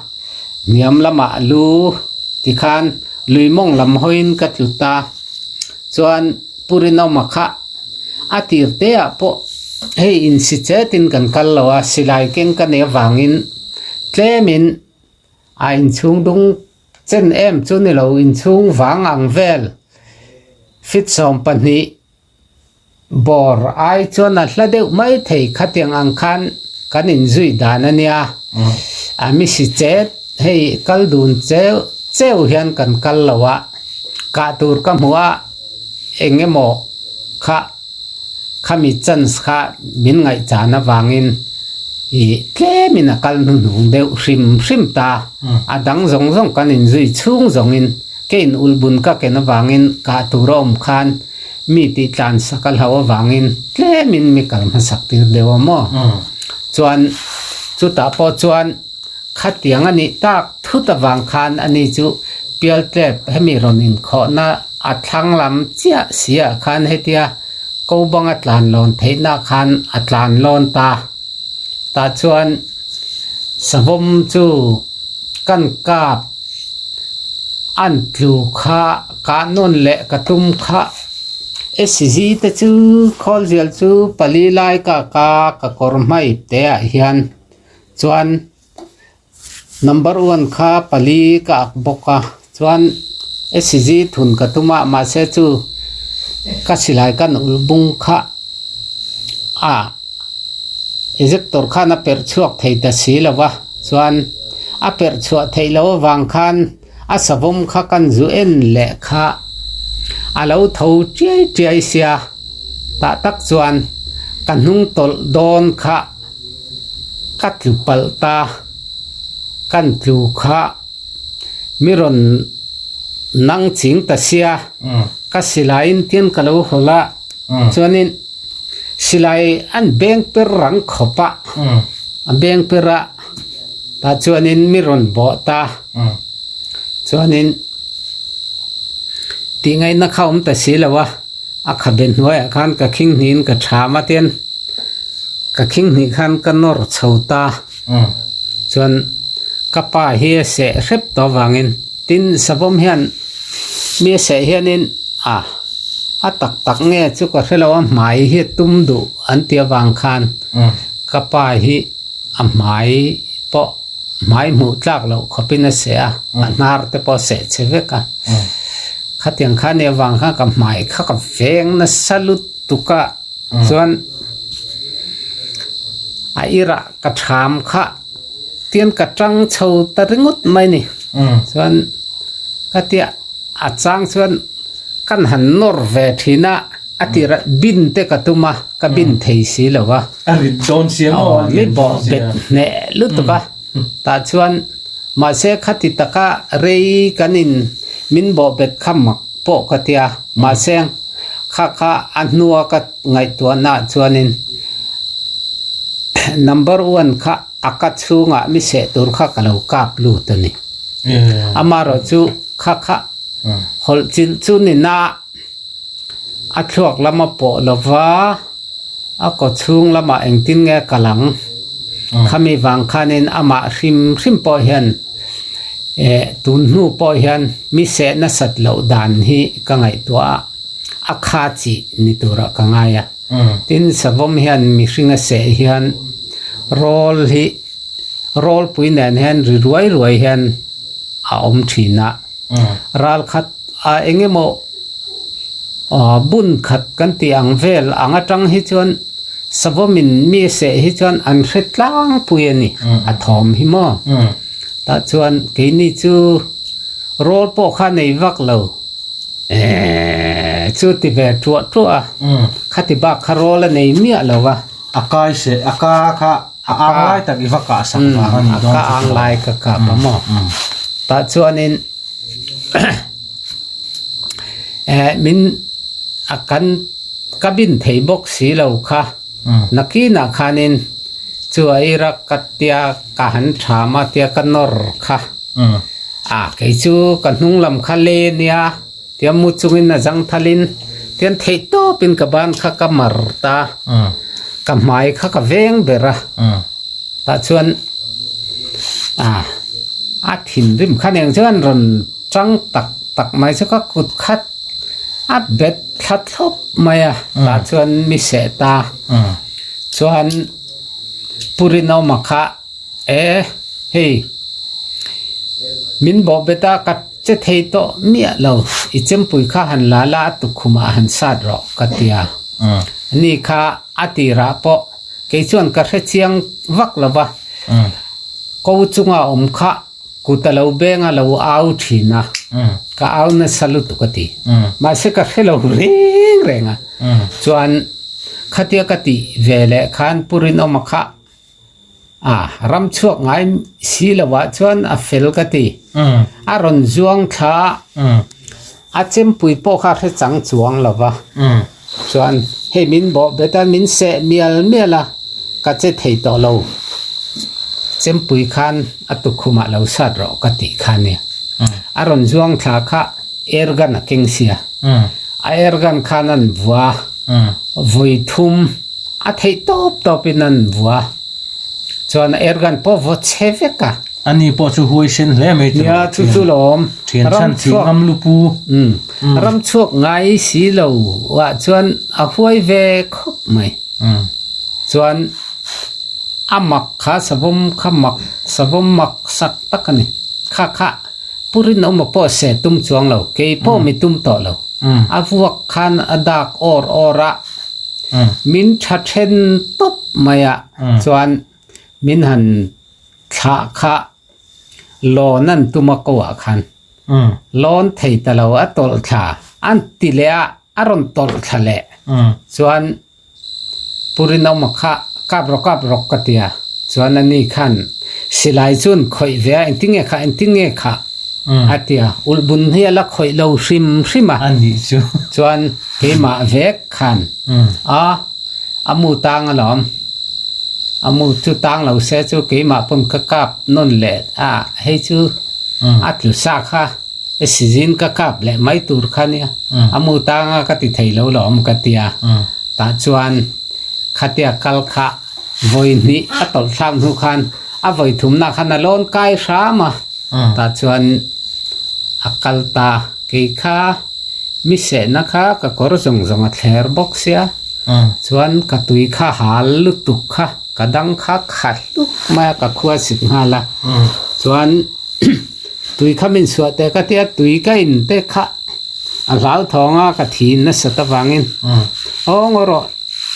Hniam lamah lu tikhan lui mawng lam hawiin ka tlu ta. Chuan Pu Rinawma kha a tir te ah pawh hei insi chetin kan kal lo a, silai keng ka nei avangin tlemin a inchhung dung chen em chu ni lo, inchhung vang ang vel fit 12 Bawr ai chuan a hla deuh mai thei khatiang ang khan kan inzui dan a nia. A misi chet hei kal dun cheu cheu hian kan kal lo a. Kah tur ka hmuh a eng emaw kha khami chance kha min ngaihchan avangin ih tlemin a kal hnuhnung deuh hrim hrim ta. A dang zawng zawng kan inzui chhung zawngin kein ulhbun ka ken avangin kah tur a awm khan mi tih tlan sak a hlo avangin tlemin mi kal hmasak tir deuh a maw? Chuan chutah pawh chuan Khatiang a nih tak thut avang khan ani chu Pialtlep hemi rawn inkhawhna a thlang lam chiah si ah khan hetia ko banga tlan lawn theihna khan a tlan lawn ta. Tah chuan savawm chu kan kap an tlu kha kah nawn leh ka tum kha SG te chu khawlzial chu pali lai ka ka ka kawr hmai te ah hian Chuan number one kha pali ka ak bawk a chuan SG thun ka tum a mahse chu ka silai kan ulh bung kha a ejector khan a perh chhuak thei ta si lo va chuan a perh chhuah theih loh avang khan a savawm kha kan zu en leh kha a lo tho chiai chiai sia tah tak chuan ka hnung tawlh dawn kha. Ka tlu palh ta, kan tlu kha mi rawn nang ching ta sia, ka silaiin tian ka lo hawl a, chuanin silai an beng per rang khawp a, a beng per a, tah chuanin mi rawn bawh ta, chuanin tih ngaihna kha awm ta si lo a. A khabe hnuaiah khan ka khing hnihin ka ṭham a tin ka khing hnih khan ka nawr chho ta chuan ka pa hi a seh hrep tawh avangin tin savawm hian mi a seh hianin a a tak tak nge chu ka hre lo a hmai hi a tum duh an tih avang khan ka pa hi a hmai pawh hmai hmuh tlak loh khawpin a seh a, a hnar te pawh a seh che vek a. Khatiang kha nia vang khan ka hmai kha ka veng nasa lutuk a, chuan a irah ka tham kha tian ka tang chho ta ringawt mai ni. Chuan ka tia a chang chuan kan han nawr ve thin a. A tirah bin te ka tum a, ka bin thei si lo va. A rit dawn sia maw? Aw, mi bawh bet hneh lutuk a. Tah chuan mahse khati taka rei kan in min bawh bet kha mak pawh ka tia. Mahse kha kha a hnua ka ngaihtuahnaah chuanin number one kha a ka chhungah mi seh tur kha ka lo kap lut a ni. Amaherawh chu kha kha hawlh chilh chu ni na. A thluak lam a pawh lo va, a kaw chhung lamah engtin nge a kal ang? Khami vang khanin amah hrim hrim pawh hian eh tun hnu pawh hian mi seh nasat loh dan hi ka ngaihtuah a, a kha chih ni turah ka ngai a. Tin, savawm hian mihring a seh hian rawl hi rawlpui nen hian ri ruai ruai hian a awm thin a. Ral khat a eng emaw bun khat kan tih ang vel ang atang hi chuan savawmin mi a seh hi chuan an hre tlangpui a ni a thawm hi maw tah chuan keini chu rawl pawh kha nei vak lo ehh chu ti ve tuah tuah a khati bak kha rawl a nei miah lo va. A kai seh a ka kha a ang lai tak i va kah sak vang a nih dawn chu. A ka ang lai ka kap a maw. Tah chuanin eh min a kan ka bin thei bawk si lo kha nakinah khanin chu a ira ka tia ka han tham a tia ka nawr kha a kei chu ka hnung lam kha le nia tia mu chungin a zang thalin tian theih tawpin ka ban kha ka mar ta ka hmai kha ka veng ber a. Tah chuan ah a thinrim kha nen chuan rawn tang tak tak mai chu ka kut khat a bet thla thlawp mai a tah chuan mi seh ta chuan Pu Rinawma kha e hei min bawh bet a ka che thei tawh miah lo i chempui kha han la la a tukkhumah han sat rawh ka tia ani kha a tirah pawh. Kei chuan ka hre chiang vak lo va, ko chunga awm kha Kut a lo beng a lo au thin a, ka au nasa lutuk a ti. Mahse ka hre lo reng reng a. Chuan khatia ka tih ve leh khan Pu Rinawma kha a ram chhuak ngai si lo ah chuan a fel ka ti. A rawn zuang thla a, a chempui pawh kha hre chang chuang lo va. Chuan hei min bawh bet a, min seh mial mial a. Ka che thei tawh lo. Chempui khan a tukkhumah lo sat rawh ka tih kha nia. A rawn zuang thla kha air gun a keng sia. A air gun khan an vua vawi thum a theih tawp tawpin an vua. Chuan a air gun pawh vaw chhe vek a. Ani pawh chu huai sen hle mai chu. Nia chu chu lawm. Thian chhan thih ngam lupu. Ram chhuak ngai si lo ah chuan a huai ve khawp mai. Chuan a mak kha savawm kha mak savawm mak sak tak a ni. Kha kha Pu Rinawma pawh se tum chuang lo, kei pawh mi tum tawh lo. A vuak khan a dak awr awr a, min tha then tawp mai a, chuan min han thlah kha lawn an tum a ko ah khan lawn thei ta lo a tawlh thla an ti leh a, a rawn tawlh thla leh chuan Pu Rinawma kha kap rawk kap rawk ka ti a, chuan ani khan silai chuan khawih ve a engtin nge kha engtin nge kha a ti a, ulh bun hi a la khawih lo hrim hrim a, chuan keimah vek khan a a mu tang alawm, a mu chu tang lo se chu keimah pawn ka kap nawn leh a hei chu a tlu sa kha. Sizin ka kap leh mai tur kha nia, a mu tanga ka ti thei lo lawm ka tia. Tah chuan khatia kal kha vawi hnih a tawlh thlak hnu khan a vawi thumna khan a lawn kai hram a, tah chuan a kal ta. Kei kha mi sehna kha ka kawr zawng zawng a thler bawk sia, chuan ka tui kha hal lutuk kha ka dang kha khat hluk mai a, ka khua sik nghal a, chuan. Tui kha min suah teh ka tia tui ka in te kha a hlau thawng a ka thi nasat avangin aw ngaw rawh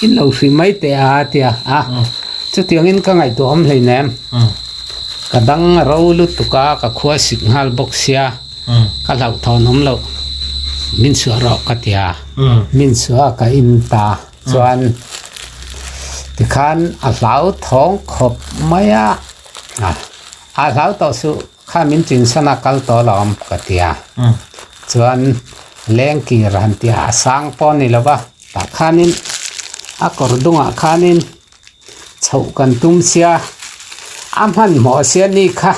in lo hri mai teh a tia a chutiangin ka ngaihtuah awm hleinem ka dang a ro lutuk a ka khua sik nghal bawk sia ka hlauhthawn awm loh min suah rawh ka tia min suah a ka in ta chuan tikhan a hlau thawng khawp mai a. A hlau tawh suh, kha min chinsan a kal tawh lo awm ka ti a. Chuan lengkir han tih a sang pawh a ni lo va, tah khanin a kawr dungah khanin chhoh kan tum sia, a hmanhmawh sia ni kha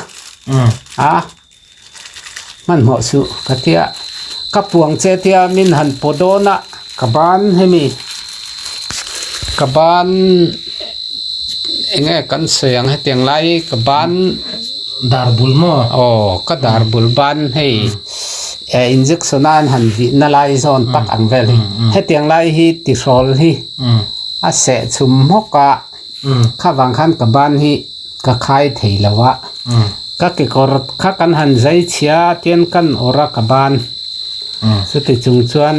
a hmanhmawh suh ka ti a. Ka puang che tia min han paw dawn a, ka ban hemi ka ban. Eng nge kan sawi ang hetiang lai ka ban dar bul maw? Aw ka dar bul ban hei eh injection a an han vih na lai zawn tak ang vel hi hetiang lai hi tihrawl hi a seh chhum hmawk a kha vang khan ka ban hi ka khai thei lo a ka kekawr kha kan han zai chhia tian kan awrh a ka ban chuti chung chuan.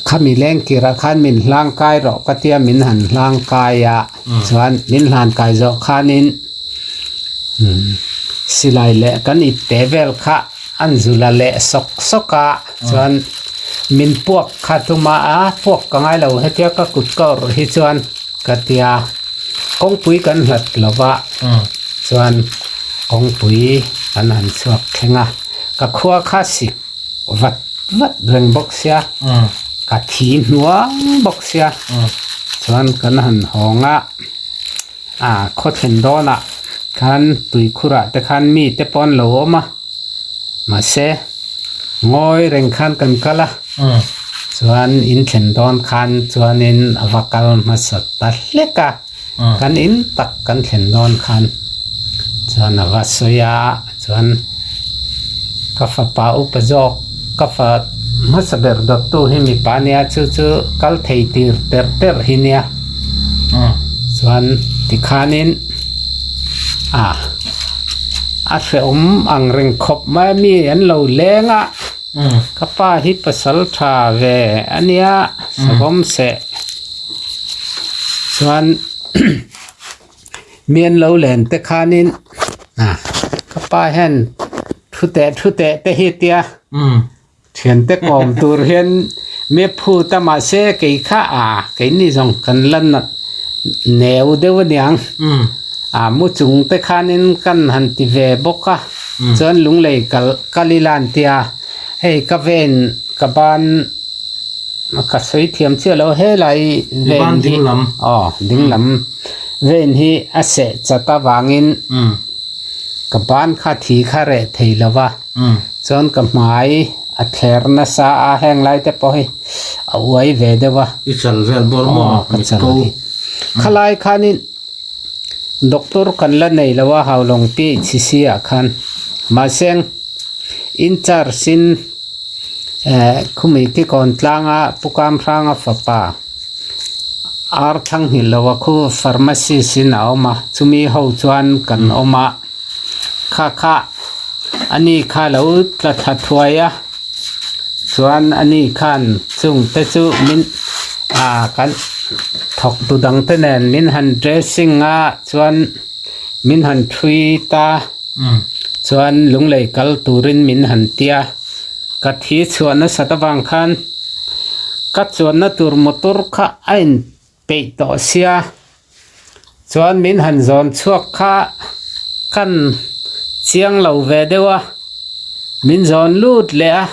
Khami lengkirah khan min hlang kai rawh ka tia min han hlang kai a chuan min hlan kai zawh khanin silai leh kan ipte vel kha an zula leh sawk sawk a chuan min puak kha tuma a puak ka ngai lo hetia ka kut ka awrh hi chuan ka tia kawngpui kan hlat lo va chuan kawngpui kan han chhuak thleng a ka khua kha sik. Vat vat reng bawk sia ka thi hnuang bawk sia chuan kan han hawng a ah khaw thlen dawnah khan tuikhurah te khan mi te pawh an lo awm a mahse ngawi reng khan kan kal a chuan in thlen dawn khan chuanin a va kal hmasa ta hlek a kan in tak kan thlen dawn khan chuan a va sawi a chuan ka fapa upa zawk ka fa hmasa ber dawttu hi mipa ania chu chu kal thei tir ter ter hi nia chuan tikhanin ah a hrehawm ang reng khawp mai a mi an lo leng a ka pa hi pasal tha ve ania savawm seh. Chuan mi an lo len te khanin ah. Ka pa hian thu teh thu teh te hi tia thiante kawm tur hian mi phut a mahse kei kha a keini zawng kan la neu deuh aniang a mu chung te khanin kan han ti ve bawk a chuan lunglei kal kal ila an tia hei ka ven ka ban ka sawi thiam chiah lo helai ven hi aw dinglam ven hi a seh chat avangin. Ka ban kha thi kha reh thei lo va, chuan ka hmai a thler nasa a, heng lai te pawh hi a uai ve deuh a. I chal vel bawr maw? Ka chal hi. Khalai khanin doctor kan la nei lo a, Haulawng PHC ah khan. Mahse in charge in khumi kikawn tlanga Pu Kamhranga fapa Ar Thanghilh lo a khu pharmacist in a awm a, chumi ho chuan kan awm a, kha kha ani kha lo tla thla thuai a, chuan ani khan chung te chu min ah kan thawk tu dang te nen min han dressing a chuan min han thui ta chuan lunglei kal turin min han tia ka thi chhuah nasat avang khan. Ka chuanna tur motor kha a in peih tawh sia chuan min han zawn chhuak kha kan chiang lo ve deuh a min zawn lut leh a.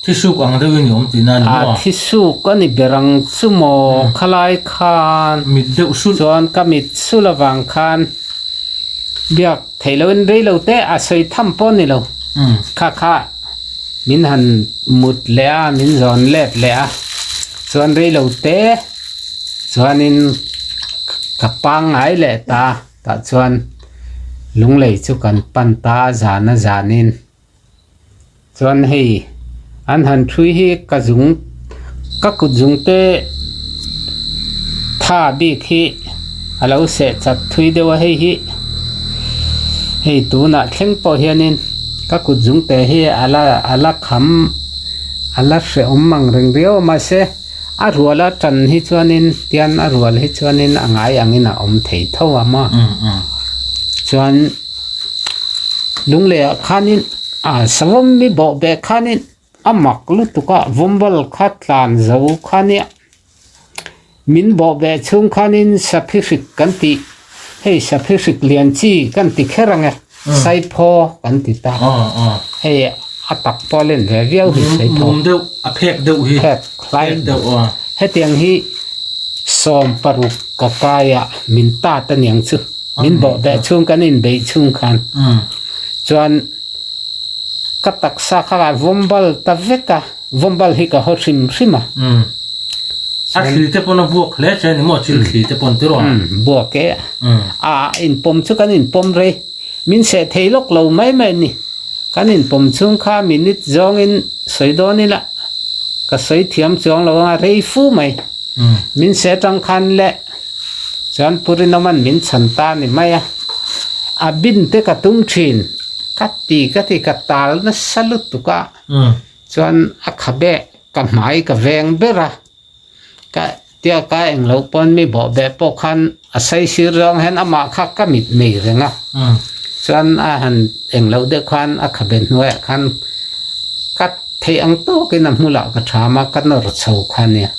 Thisuk ang deuh in i awm tihna a ni maw? A thisuk a ni ber ang chu maw khalai khan mit deuh sulh chuan ka mit sulh avang khan biak theih lohin rei lo te a sawi tham pawh a ni lo kha kha. Min han mut leh a, min zawn let leh a, chuan rei lo te chuanin ka pangngai leh ta tah chuan lunglei chu kan pan ta a zan a zanin chuan hei an han thui hi ka zung ka kut zung te tha bik hi a lo seh chat thui deuh a hei hi hei tunah thleng pawh hianin ka kut zung te hi a la a la kham a la hrehawm ang reng riau a mahse a rual a tan hi chuanin tian a rual hi chuanin a ngai angin a awm thei tho a maw chuan lunglei ah khanin ah savawm mi bawh beh khanin. A mak lutuk a, vawmbal kha tlan zo kha nia. Min bawh beh chhung khanin saphi hrik kan tih, hei saphi hrik lian chi kan ti kher ang e, saiphaw kan ti ta. Hei a tak pawh a len ve viau hi saiphaw. Mum deuh, a phek deuh hi. Phek hlai deuh. Hetiang hi 16 ka kai a, min tat aniang chu. Min bawh beh chhung kan inbeih chhung khan. Chuan. Ka taksa kha a vawmbal ta vek a, vawmbal hi ka haw hrim hrim a. Umm. A thli te pawn a buak hle che a ni maw, thil thli te pawn tiraw? Umm, buak e. Umm. A inpawm chu kan inpawm rei, min seh thei lawk lo mai mai a ni. Kan inpawm chhung kha minute zawngin sawi dawn ila ka sawi thiam chuang lo anga rei fu mai. Umm. Min seh atang khan le chuan Purinawman min chhan ta a ni mai a, a bin te ka tum thin. Ka ti ka ti ka tal nasa lutuk a chuan a khabe ka hmai ka veng ber a ka tia ka eng loh pawn mi bawh beh pawh khan a sai sir zawng hian amah kha ka mit nei reng a chuan a han eng loh deuh khan a khabe hnuaiah khan ka theih ang tawkin a hmulah ka tham a ka nawr chho kha nia.